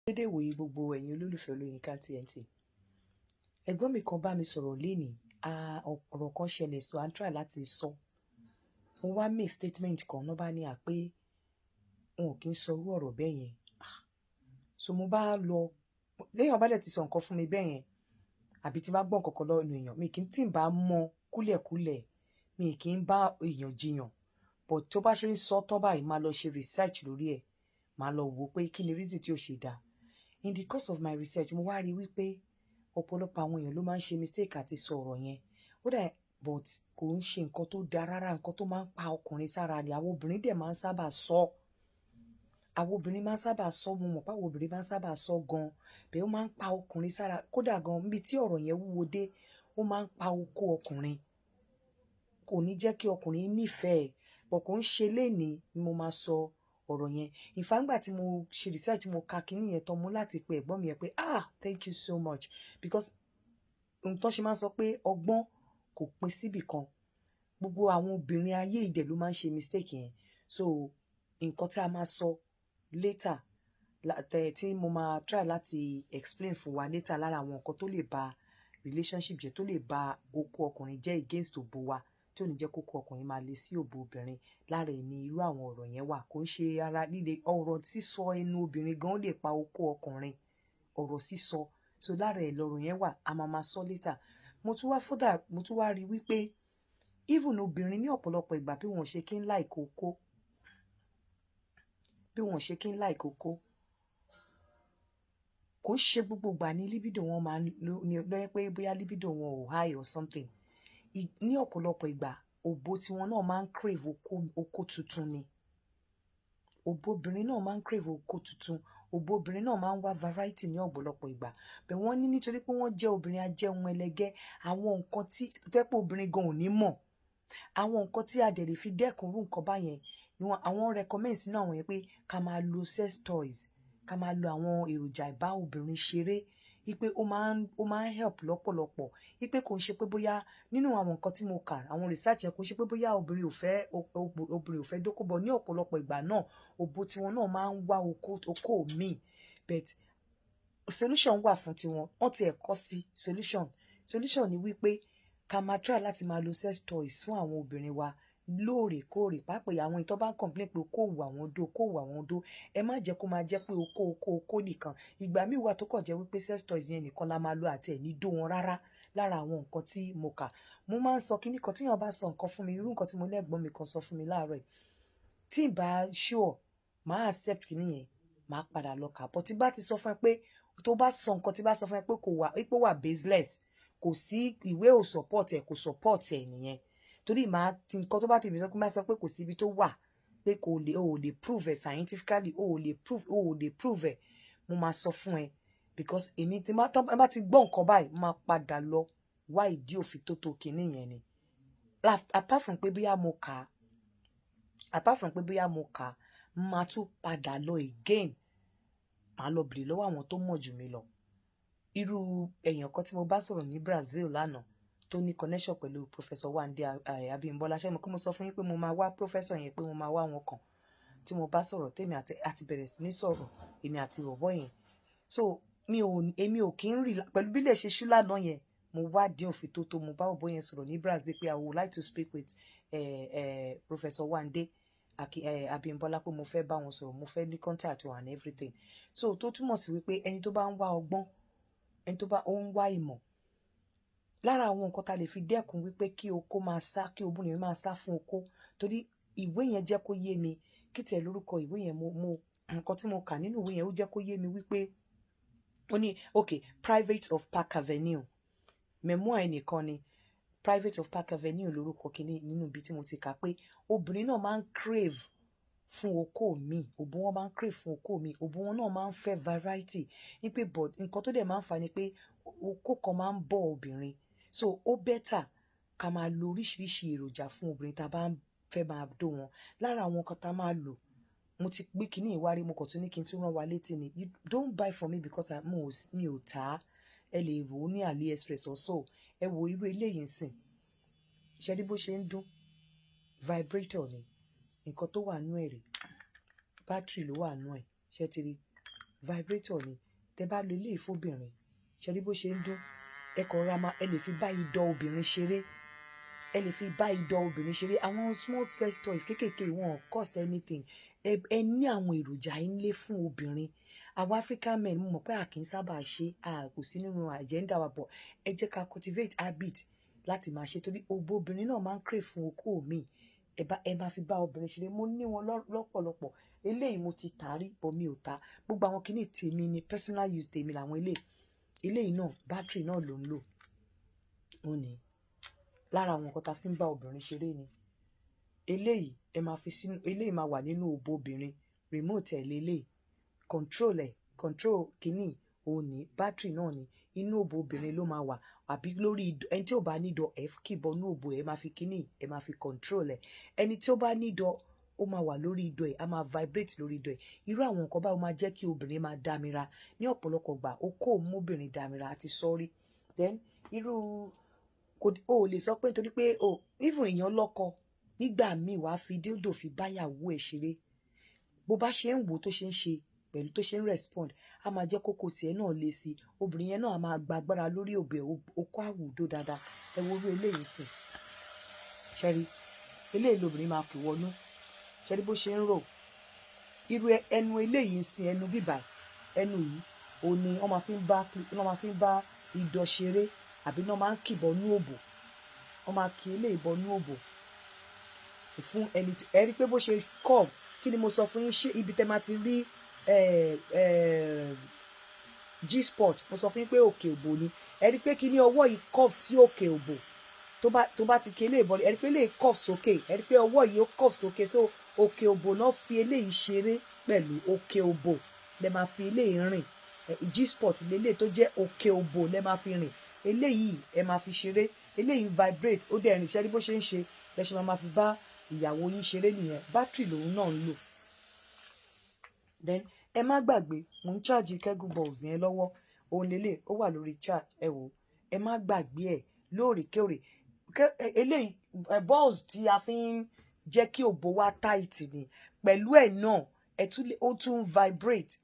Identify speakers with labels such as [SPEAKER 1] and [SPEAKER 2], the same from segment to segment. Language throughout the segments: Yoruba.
[SPEAKER 1] Dédé ìwòyí gbogbo ẹ̀yin olólùfẹ́ Olóyinka TNT. Ẹ̀gbọ́n mi kan bá mi sọ̀rọ̀ lénìí, ọ̀rọ̀ kan ṣẹlẹ̀, so à ń try láti sọ. Mo wá make statement kan náà, bá ní à pé wọn ò kí ń sọ irú ọ̀rọ̀ bẹ́ẹ̀ yẹn. So mo bá lọ, léèyàn bá dẹ̀ ti sọ nǹkan fún mi bẹ́ẹ̀ yẹn, àbí tí bá gbọ́ nǹkan kan lọ́nu èèyàn, mi kì í tí ń bá mọ kúlẹ̀kúlẹ̀, mi kì í bá èèyàn jiyàn. But tó bá ṣe ń sọ tán báyìí, máa lọ ṣe research lórí ẹ̀, máa lọ wò pé kí ni reason tí ó ṣe dáa. In the course of my research, mo wá rí wípé ọ̀pọ̀lọpọ̀ àwọn èèyàn ló máa ń ṣe mistake àti sọ ọ̀rọ̀ yẹn. Ó dẹ̀, but kò ń ṣe nǹkan tó dáa rárá, nǹkan tó máa ń pa ọkùnrin sára ni. Àwọn obìnrin dẹ̀ máa ń sábà sọ. Àwọn obìnrin máa ń sábà sọ, mo mọ̀ pé àwọn obìnrin máa ń sábà sọ gan, bẹ́ẹ̀ ó máa ń pa ọkùnrin sára. Kódà gan, níbi tí ọ̀rọ̀ yẹn wúwo dé, ó máa ń pa okó ọkùnrin. Kò ní jẹ́ kí ọkùnrin nífẹ̀ẹ́. But kò ń ṣe lénìí ni mo máa sọ ọ̀rọ̀ yẹn. In fact, nígbà tí mo ṣe research, mo ka kíní yẹn tán, mo láti pe ẹ̀gbọ́n mi yẹn pé, "Ah, thank you so much," because ohun tó ṣe máa ń sọ pé ọgbọ́n kò pín síbì kan. Gbogbo àwọn obìnrin ayé ìdẹ̀ ló máa ń ṣe mistake yẹn. So nǹkan tí a máa sọ later tí mo máa try láti explain fún wa later, lára àwọn nǹkan tó lè ba relationship jẹ́, tó lè ba okó ọkùnrin jẹ́ against òbò wa, tí ò ní jẹ́ kókó ọkùnrin máa le sí òbò obìnrin, lára ẹ̀ ní irú àwọn ọ̀rọ̀ yẹn wà. Kò ń ṣe ara líle, ọ̀rọ̀ sísọ ẹnu obìnrin gan lè pa okó ọkùnrin, ọ̀rọ̀ sísọ. So lára ẹ̀ lọ̀rọ̀ yẹn wà, a máa máa sọ later. Mo tún wá further, mo tún wá rí wípé even obìnrin ní ọ̀pọ̀lọpọ̀ ìgbà, bí wọ́n ṣe kí ń like okó, bí wọ́n ṣe kí ń like okó, kò ń ṣe gbogbo ìgbà ní libido wọn máa ń ní lọ́yẹ́ pé bóyá libido wọn ò high or something. Ní ọ̀pọ̀lọpọ̀ ìgbà, òbò tiwọn náà máa ń crave okó, okó tuntun ni. Òbò obìnrin náà máa ń crave okó tuntun, òbò obìnrin náà máa ń wá variety ní ọ̀pọ̀lọpọ̀ ìgbà. Bẹ́ẹ̀ wọ́n ní nítorí pé wọ́n jẹ́ obìnrin ajẹun ẹlẹgẹ́, àwọn nǹkan tí tó jẹ́ pé obìnrin gan ò ní mọ̀, àwọn nǹkan tí a dẹ̀ lè fi dẹ́kun irú nǹkan báyẹn ni wọ́n àwọn recommend sínú àwọn yẹn pé ká máa lo sex toys, ká máa lo àwọn èròjà ìbá obìnrin ṣeré, wípé ó máa ń help lọ́pọ̀lọpọ̀, wípé kò ń ṣe pé bóyá nínú àwọn nǹkan tí mo kà, àwọn research yẹn, kò ń ṣe pé bóyá obìnrin ò fẹ́ dókó bọ̀. Ní ọ̀pọ̀lọpọ̀ ìgbà náà, òbò tiwọn náà máa ń wá okó, okó míì, but solution wà fún tiwọn. Wọ́n ti ẹ̀ kọ́ sí solution. Solution ni wípé ká máa try láti máa lo sex toys fún àwọn obìnrin wa lóòrèkóòrè, pàápàá àwọn ìtọ́ bá ń complain pé okó wù àwọn dó, okó wù àwọn dó. Ẹ má jẹ́ kó máa jẹ́ pé okó, okó, okó nìkan. Ìgbà míì wà tó kàn jẹ́ wípé sex toys yẹn nìkan la máa lo àti ẹ̀ ní dó wọn rárá. Lára àwọn nǹkan tí mo kà, mo máa ń sọ kíní kan, tíyàn bá sọ nǹkan fún mi, irú nǹkan tí mo lẹ́gbọ́n mi kan sọ fún mi láàárọ̀ yìí, tí ì bá sure, màá accept kíní yẹn, màá padà lọ kà. But tí bá ti sọ fún ẹ pé tó bá sọ nǹkan tí bá sọ fún ẹ pé kò wà, pé wà baseless, kò sí ìwé, ò support ẹ, kò support ẹ nìyẹn. Torí màá ti nǹkan tó bá tèmi sọ pé, má sọ pé kò sí ibi tó wà, pé kò lè, o ò lè prove ẹ scientifically, o ò lè prove ẹ, mo máa sọ fún ẹ, because èmi tí bá ti gbọ́ nǹkan báyìí, máa padà lọ wá ìdí òfin tó tó kinní yẹn ni. Apart from pé bóyá mo kà á, máa tún padà lọ again, màá lọ bèrè lọ́wọ́ àwọn tó mọ̀ jù mí lọ. Irú èèyàn kan tí mo bá sọ̀rọ̀ ní Brazil lánàá, tó ní connection pẹ̀lú Professor Wande Abímbọ́lá, ṣé mo kí mo sọ fún yín pé mo máa wá professor yẹn, pé mo máa wá wọn kàn tí mo bá sọ̀rọ̀, tèmi àti bẹ̀rẹ̀ sí ní sọ̀rọ̀, èmi àti bọ̀bọ́ yẹn. So mi ò èmi ò kí ń rí pẹ̀lú bí lè ṣe ṣú lánàá yẹn, mo wádìí òfin tó tó, mo bá bọ̀bọ́ yẹn sọ̀rọ̀ ní Brazil pé I would like to speak with Professor Wande Abímbọ́lá, pé mo fẹ́ bá wọn sọ̀rọ̀, mo fẹ́ ní contact wọn and everything. So tó túmọ̀ sí wípé ẹni tó bá ń wá ọgbọ́n, ẹni tó bá ń wá ìmọ̀, lára àwọn nǹkan tá lè fi dẹ́kun wípé kí okó máa sá, kí obìnrin máa sá fún okó, torí ìwé yẹn jẹ́ kó yé mi, kí tiẹ̀ lórúkọ ìwé yẹn, mo nǹkan tí mo kà nínú ìwé yẹn, ó jẹ́ kó yé mi wípé ó ní, okay, Private of Park Avenue, memoir ẹnìkan ni, Private of Park Avenue lórúkọ kìíní nínú ibi tí mo ti kà, pé obìnrin náà máa ń crave fún okó mi, òbò wọn máa ń crave fún okó mi, òbò wọn náà máa ń fẹ́ variety, ní pé but nǹkan tó dẹ̀ máa ń fa ni pé okó kan máa ń bọ̀ obìnrin. So ó better ká máa lo oríṣiríṣi èròjà fún obìnrin tá a bá ń fẹ́ máa dó wọn. Lára àwọn nǹkan tá a máa lò, mo ti gbé kíní ìwárí, mo kàn tún ní kí n tún rán wa létí ni. You don't buy from me because mo mi ò tà á. Ẹ lè rò ó ní AliExpress or so. Ẹ wo irú eléyìí ń sìn, ṣe rí bó ṣe ń dún? Vibrator ni. Nǹkan tó wà nú ẹ̀ rè, battery ló wà nú ẹ̀. Ṣé ti rí? Vibrator ni. Tẹ bá lo eléyìí fóbìnrin, ṣe rí bó ṣe ń dún? Ẹ kàn ra ma, ẹ lè fi bá idọ̀ obìnrin ṣeré, ẹ lè fi bá idọ̀ obìnrin ṣeré. Àwọn small sex toys kéékèèké, wọn cost anything. Ẹ ní àwọn èròjà ilé fún obìnrin. Àwọn African men, mo mọ̀ pé a kì í sábà ṣe, a kò sí nínú agenda wa, but ẹ jẹ́ ká cultivate habit láti máa ṣe, torí òbò obìnrin náà máa ń crave fún okó mi. Ẹ bá ẹ máa fi bá obìnrin ṣeré. Mo ní wọn lọ́pọ̀lọpọ̀. Eléyìí mo ti tà rí, but mi ò ta gbogbo àwọn kìíní. Tèmi ni, personal use tèmi làwọn eléyìí. Eléyìí náà, battery náà ló ń lò. Ó ní lára àwọn nǹkan tá a fi ń bá obìnrin ṣeré ni eléyìí. Ẹ máa fi sínú eléyìí, máa wà nínú òbò obìnrin. Remote ẹ̀ lélẹ̀, control ẹ̀, control kìíní òun ní battery náà ni. Inú òbò obìnrin ló máa wà, àbí lórí ẹni tí ò bá nídọ̀, ẹ kì bọ inú òbò, ẹ máa fi kìíní, ẹ máa fi control ẹ. Ẹni tí ó bá nídọ̀, ó máa wà lórí idọ̀ ẹ̀, á máa vibrate lórí idọ̀ ẹ̀. Irú àwọn nǹkan báwo máa jẹ́ kí obìnrin máa dámira ní ọ̀pọ̀lọpọ̀ gbà. Ó kó móbìnrin dámira àti sọ́rí. Then irú kò o ò lè sọ pé nítorí pé o even èèyàn lọ́kọ, nígbà míì wàá fi dildo fi báyàwó ẹ̀ ṣeré. Bó bá ṣe ń wò, tó ṣe ń ṣe pẹ̀lú tó ṣe ń respond, á máa jẹ́ kókó tiẹ̀ náà le sí i. Obìnrin yẹn náà á máa gba agbára lórí òbẹ̀, okó àwùdó dáadáa. Ẹ wo orú eléyìí sìn, ṣẹ́rí eléyìí lobìnrin máa kì wọnú. Ṣẹ́rí bó ṣe ń rò? Irú ẹnu eléyìí ń sin ẹnu bíbà, ẹnu yìí òun ni wọ́n máa fi ń bá idọ̀ ṣeré, àbí wọ́n máa ń kìbọ̀ nú òbò. Wọ́n máa kí eléyìí bọ̀ nú òbò fún ẹni. Ẹ rí pé bó ṣe curve. Kí ni mo sọ fún yín? Ṣé ibi tẹ́ máa ti rí G-spot? Mo sọ fún yín pé òkè òbò ni. Ẹ rí pé kí ní ọwọ́ yìí curve sí òkè òbò. Tó bá ti kí eléyìí bọ̀, ẹ rí pé eléyìí curve sókè. Ẹ rí pé ọwọ́ yìí, ó curve sókè. So òkè òbò náà fi eléyìí ṣeré pẹ̀lú. Òkè òbò lẹ máa fi eléyìí rìn. G-spot lélẹ̀ tó jẹ́ òkè òbò lẹ máa fi rìn. Eléyìí ẹ máa fi ṣeré. Eléyìí vibrate, ó dẹ̀ rìn. Ṣẹ́rí bó ṣe ń ṣe? Lẹ ṣe máa fi bá ìyàwó yín ṣeré nìyẹn. Battery lòun náà ń lò. Then ẹ má gbàgbé, mo ń charge kegel balls yẹn lọ́wọ́. Òun lélẹ̀, ó wà lórí charge. Ẹ wò, ẹ má gbàgbé ẹ lóòrèkóòrè. Eléyìí, balls tí a fi ń jẹ́ kí òbò wa tight ni. Pẹ̀lú ẹ̀ náà, ẹ tún lè, ó tún vibrate.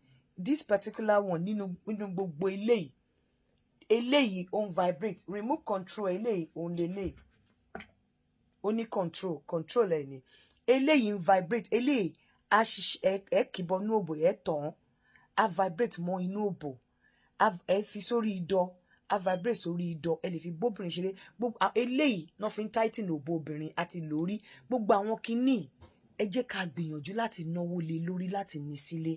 [SPEAKER 1] This particular one, nínú gbogbo eléyìí, eléyìí ó ń vibrate. Remote control eléyìí, òun lélẹ̀, ó ní control ẹ̀ ní. Eléyìí ń vibrate. Eléyìí á ṣiṣẹ́, ẹ kìbọ̀ inú òbò, ẹ tàn án, á vibrate mọ́ inú òbò. Ẹ fi sórí idọ̀, á vibrate sórí idọ̀. Ẹ lè fi bóbìnrin ṣeré. Gbogbo eléyìí náà fi ń tighten òbò obìnrin àti lórí. Gbogbo àwọn kinní, ẹ jẹ́ ká gbìyànjú láti náwó lé lórí láti ní sílé.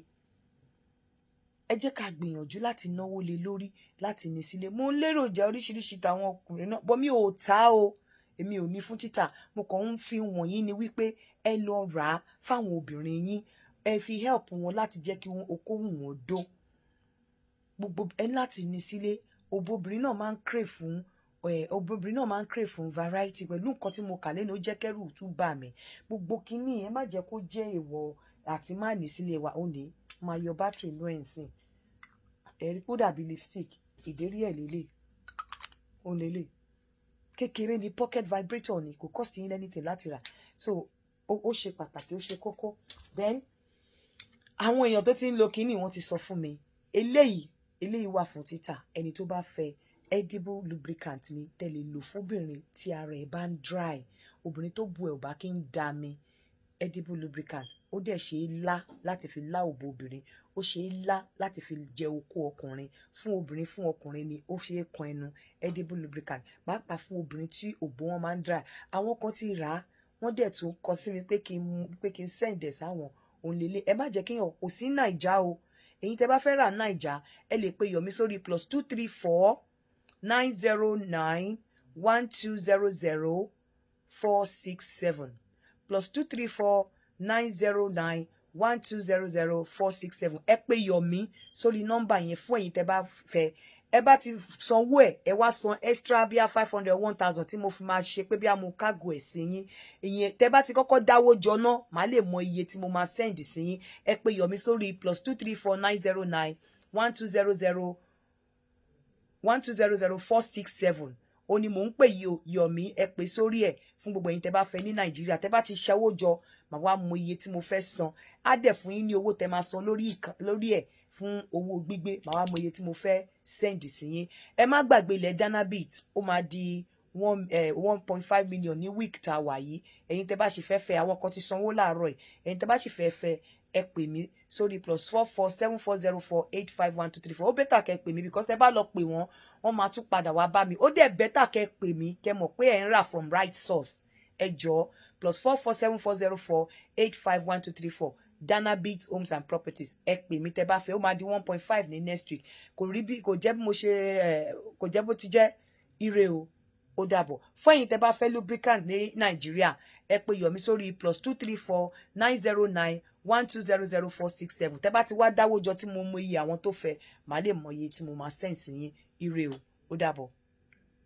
[SPEAKER 1] Ẹ jẹ́ ká gbìyànjú láti náwó lé lórí láti ní sílé. Mo ń lérò jẹ́ oríṣiríṣi tàwọn ọkùnrin náà bọ́. Mi ò ta o, èmi ò ní fún títà. Mo kàn ń fi wọ̀nyí ni wípé ẹ lọ rà á fáwọn obìnrin yín. Ẹ fi help wọn láti jẹ́ kí okòwò wọn dó. Gbogbo ẹ ní láti ní sílé. Òbò obìnrin náà máa ń crave fún ẹ, obìnrin náà máa ń crave fún variety. Pẹ̀lú nǹkan tí mo kà lẹ́nu, ó jẹ́ kẹ́rù tún bà mí. Gbogbo kínní, ẹ má jẹ́ kó jẹ́ èèwọ̀ àti má ní sílé wa. Ó ní máa yọ battery inú ẹ̀ ń sìn. Ẹ̀rí kó dàbí lipstick. Ìdérí ẹ̀ lélẹ̀, ó lélẹ̀, kékeré ni, pocket vibrator ni. Kò cost yín anything láti rà. So ó ṣe pàtàkì, ó ṣe kókó. Then àwọn èèyàn tó ti ń lo kínní, wọ́n ti sọ fún mi. Eléyìí wà fún títà. Ẹni tó bá fẹ́, edible lubricant ni tẹ́lẹ̀ lò fóbìnrin tí ara ẹ̀ bá ń dry, obìnrin tó bu ẹ̀ ò bá kí ń da mi. Edible lubricant, ó dẹ̀ ṣe é lá láti fi lá òbò obìnrin, ó ṣe é lá láti fi jẹ okó ọkùnrin. Fún obìnrin, fún ọkùnrin ni ó ṣe é kan ẹnu. Edible lubricant, pàápàá fún obìnrin tí òbò wọn máa ń dry. Àwọn kan ti rà á, wọ́n dẹ̀ tún kọ sí mi pé kí n send ẹ̀ sáwọn. Òun lélẹ̀. Ẹ má jẹ́ kéèyàn kò sí Nàìjà o. Èyí tẹ́ bá fẹ́ rà Nàìjà, ẹ lè pe Yọ̀mí sórí +234 909 120 0467, +234 909 120 0467. Ẹ pè Yọ̀mí sórí nọ́mbà yẹn fún ẹ̀yin tẹ́ bá fẹ́. Ẹ bá ti sanwó ẹ, ẹ wá san extra bíi 500, 1,000 tí mo fi máa ṣe pé bí a mo kágò ẹ̀ sí yín. Ìyẹn tẹ́ bá ti kọ́kọ́ dáwó jọ náà, màá lè mọ iye tí mo máa send sí yín. Ẹ pè Yọ̀mí sórí +234 909 1200 120 0467. Ó ní mò ń pè yìí o. Yọ̀mí, ẹ pè sórí ẹ̀ fún gbogbo ẹ̀yin tẹ́ bá fẹ́ ní Nàìjíríà. Tẹ́ bá ti ṣẹ́wó jọ, màá wá mọ iye tí mo fẹ́ san. Á dẹ̀ fún yín ní owó tẹ́ máa san lórí ẹ̀. Fún owó gbígbé, màá wá mọ iye tí mo fẹ́ send sí yín. Ẹ má gbàgbé ilẹ̀ Danabit, ó máa di 1.5 million ní week tá a wà yìí. Ẹ̀yin tẹ́ bá sì fẹ́ fẹ́, àwọn kan ti sanwó láàárọ̀ yìí. Ẹ̀yin tẹ́ bá sì fẹ́ fẹ́, ẹ pè mí sórí +44 7404 851234. Ó better kẹ́ pè mí, because tẹ́ bá lọ pè wọ́n, wọ́n máa tún padà wá bá mi. Ó dẹ̀ better kẹ́ pè mí, kẹ́ mọ̀ pé ẹ̀ ń rà from right source. Ẹ jọ̀ọ́, +44 7404 851234, Danabit Homes and Properties. Ẹ pè mí tẹ́ bá fẹ́. Ó máa di 1.5 ní next week. Kò rí bí kò jẹ́ bí mo ṣe ẹ kò jẹ́ bó ti jẹ́. Ire o, ó dàbọ̀. Fún ẹ̀yin tẹ́ bá fẹ́ lubricant ní Nàìjíríà, ẹ pè Yọ̀mí sórí +234 909 120 0467. Tẹ́ bá ti wá dáwó jọ tí mo mọ iye àwọn tó fẹ́, màá lè mọ iye tí mo máa send sí yín. Ire o, ó dàbọ̀.